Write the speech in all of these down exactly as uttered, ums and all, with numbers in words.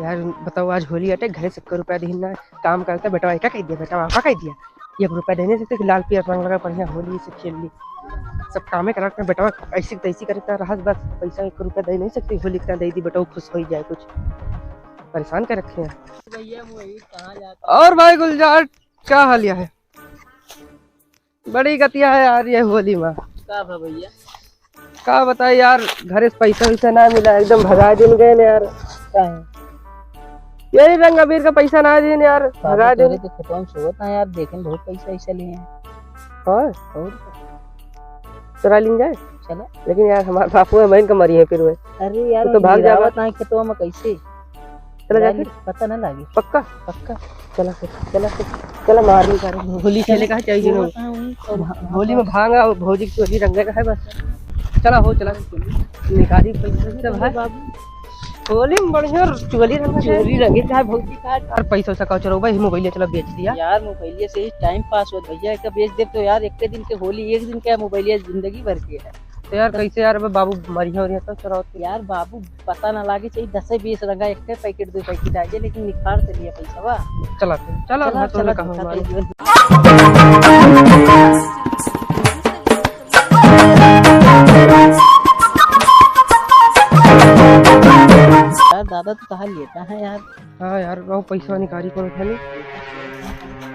यार बताओ, आज होली अटे, घरे से एक रुपया दिहिन ना, काम करता बेटवा, का कह दिया बेटवा, का कह दिया? एक रुपया दे नहीं सकते कि लाल पियर रंग लगा बढ़िया होली से खेल ली, सब कामे करा अपना बेटवा, ऐसी तैसी करता रहा बस, पैसा एक रुपया दे नहीं सकते, होली का दे दी बेटवा, खुश हो ही जाए कुछ, परेशान कर रखे हैं। भैया, वो ही कहाँ जाता? और भाई गुलजार, क्या हाल है? बड़ी गतिया है यार ये होली में। का बा भैया? का बताई यार, घरे से पैसा वैसा ना मिला, एकदम भगा दिन गए ने यार। का है? यही रंग अबीर का पैसा ना दिन यार, बाबू भगा दिन। तोरे तो खेतवा में सोवत ना यार, देखे बहुत पैसा वैसा लिए हैं। हाँ? और? चुरा लीन जाए? चला। लेकिन यार हमारे बापू है, बहन का मरी है फिर वह। अरे यार, तू तो भाग जा गिरावत बा। ना खेतवा में कैसे? चला जाके। पता ना लागे। पक्का? पक्का। चला फिर, चला फिर, चला मार ली सारे। होली खेले का है, चाहिए ना। हाँ, वही तो। भा-, होली में भांग और भौजी की चोली रंगे का है बस। चला हो, चला। निकारी पैसा सब है। बाबू। होली में बढ़िया चोली रंगे का है। चोली रंगे का है भौजी का। और पैसा वैसा का चलो भाई, मोबाइल चला बेच दिया। यार मोबाइल से ही टाइम पास हो भैया, एक बेच दे तो यार, एक दिन के होली, एक दिन का मोबाइल जिंदगी भर के है। तो यार, कैसे यार, अब बाबू मरिया उरिया तो चुरावत के। यार, बाबू पता ना लागे, चाहे दसे बीस रंगा, एक पैकेट, दो पैकेट आ जाए, लेकिन निखार से लिया पैसा बा। चला, चला, चला, मैं तो चला, कहा चला, मारे। चला। यार, दादा तो कहा लेता है यार। हाँ यार, वो पैसा निकारी को उठा ली।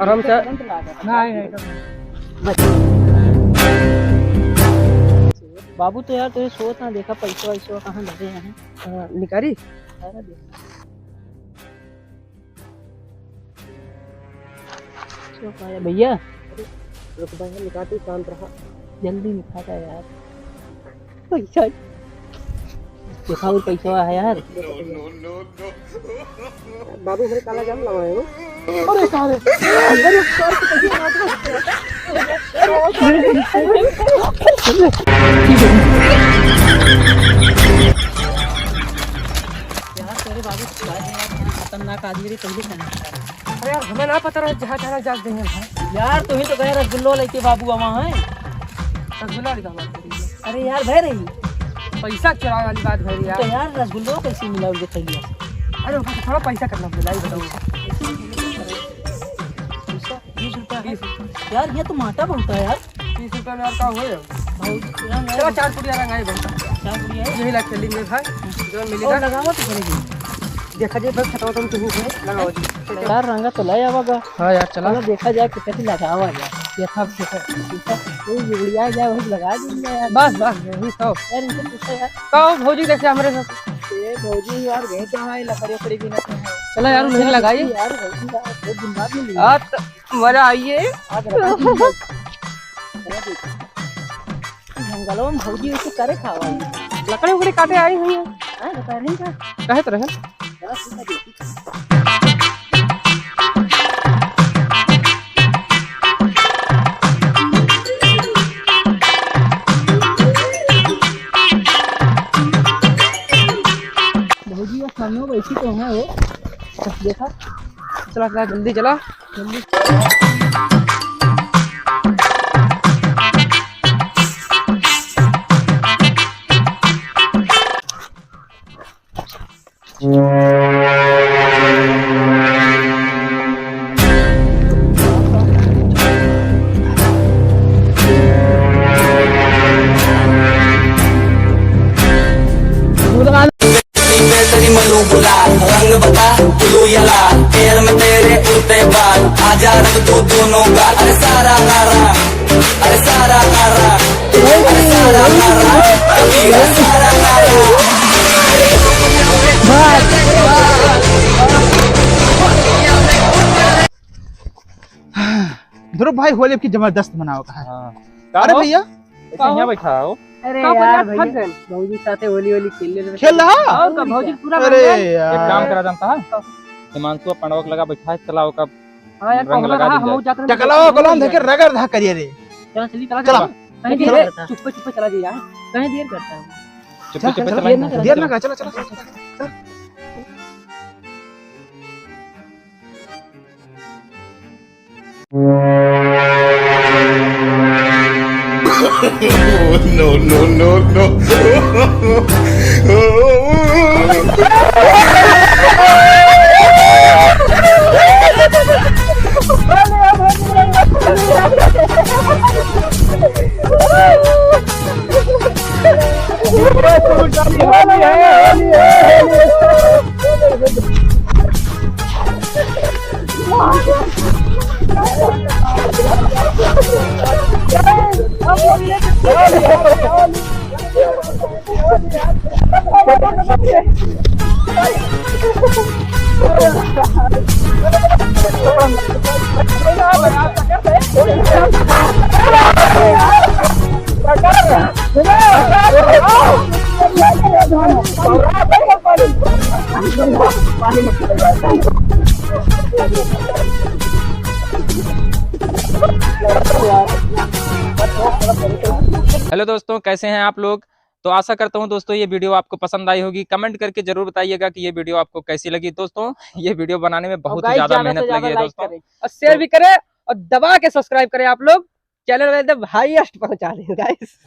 आराम से। तुरंत लागत है। नहीं, नहीं, नहीं। बाबू तो यार, तुझे सोच ना देखा, पैसा वैसा कहाँ धरे हैं। हाँ, निकारी? सारा देखा। चुप आ जा भैया। रुक भैया, निकाल, तू शांत रहा। जल्दी निकाल दे यार। पैसा। देखा, और पैसा है यार। बाबू, हमरे काला जाम लगाए हो। अरे, सारे। अरे, सारे, तो कैसे मार रहे हो? यार, तेरे बाबू, खतरनाक आदमी रे, पहले कहना। अरे यार, हमें ना पता रहा, जहाँ जाना जाके देंगे भाई। यार, तू ही तो कहे रसगुल्लो लेके बाबू आवा है। रसगुल्ला वाली का बात करी है। अरे यार, भय रही। पैसा चुरावे वाली बात भय रही तो यार। यार, रसगुल्लो कैसे मिला उनके थैलिया से? अरे, ओकर से थोड़ा पैसा कितना मिला, ये बताओ। पैसा? बीस रुपया है। बीस रुपया। यार, ये तो माटा बहुत है यार। तीस रुपया में यार का होए? बहुत पुराना है। चला, चार पुड़िया रंगाई बहुत। चार पुड़िया है? यही ला खेली में भाई, जो मिली और ना। लगावा तो पड़ेगी। देखा जाए बस, खतवा तुम तुम से लगावा जी। यार, रंगा तो ले आवागा। हाँ यार, चला। चलो, देखा जाए कितनी लगावा जाए। देखा, देखा। देखा, कोई बिगड़िया जाए, वही लगा दीजिए यार। बस, बस, यही तो। यार, इनसे पूछो यार। कहो भौजी, कैसे हमरे साथ? ए, भौजी यार, गए कहाँ है, लकड़ी उकड़ी बिना कहाँ है? चला यार, उन्हें यार, लगाई। यार, भौजी यार, बहुत दिन बाद मिली। हाँ, तो मजा आई है। आज रखा दीजिए। जंगलों में भौजी वैसे करे खावा है। लकड़ी उकड़ी काटे आई हुई है। हाँ, बता रही का? कहे तो रहे। बस, इतना देखी। भौजी, ये सामने बैठी तो है वो। देखा? चला, चला, जल्दी चला। तेरी मनु गुलाल, रंग बता ब्लू या लाल, पैर में तेरे उड़ते बाल, आजा रंग तू दोनों गाल। अरे सारा रा रा, अरे सारा रा रा, अरे सारा रा रा, अरे सारा रा रा। ध्रुव भाई, होली की जबरदस्त मनाओ का है। हाँ। अरे का हो? भैया, ऐसे का हो? यहाँ बैठा हो? अरे का हो यार यार, भैया, थक गए। भौजी साथे होली होली खेल ले रहे। खेल रहा? और का, भौजी पूरा अरे बन गया। यार। एक काम करा जानता है? हिमांशु पंडवा के लगा बैठा है, चलाओ का हाँ यार, रंग लगा रहा, दी जाए। हम जाते हैं। टकलाओ कलम देके रगड़ रहा करिए रे। चला, चली, चला, चला। चला। कहीं देर चला। चुप्पे चुप्पे चला जाइए यार। कहीं देर करता है। चुप्पे चुप्पे चला, चला, देर ना चला, कर, देर ना चला। कर, चला, चला, चला, चला। No, no, no, no। हेलो दोस्तों, कैसे हैं आप लोग? तो आशा करता हूँ दोस्तों, ये वीडियो आपको पसंद आई होगी। कमेंट करके जरूर बताइएगा कि ये वीडियो आपको कैसी लगी। दोस्तों, ये वीडियो बनाने में और बहुत ही guys, ज्यादा ज्यादा से मेहनत ज्यादा लगी है like दोस्तों। करें और शेयर भी करें और दबा के सब्सक्राइब करें आप लोग। चैनल में एकदम हाईएस्ट पहुंचा दें गाइस।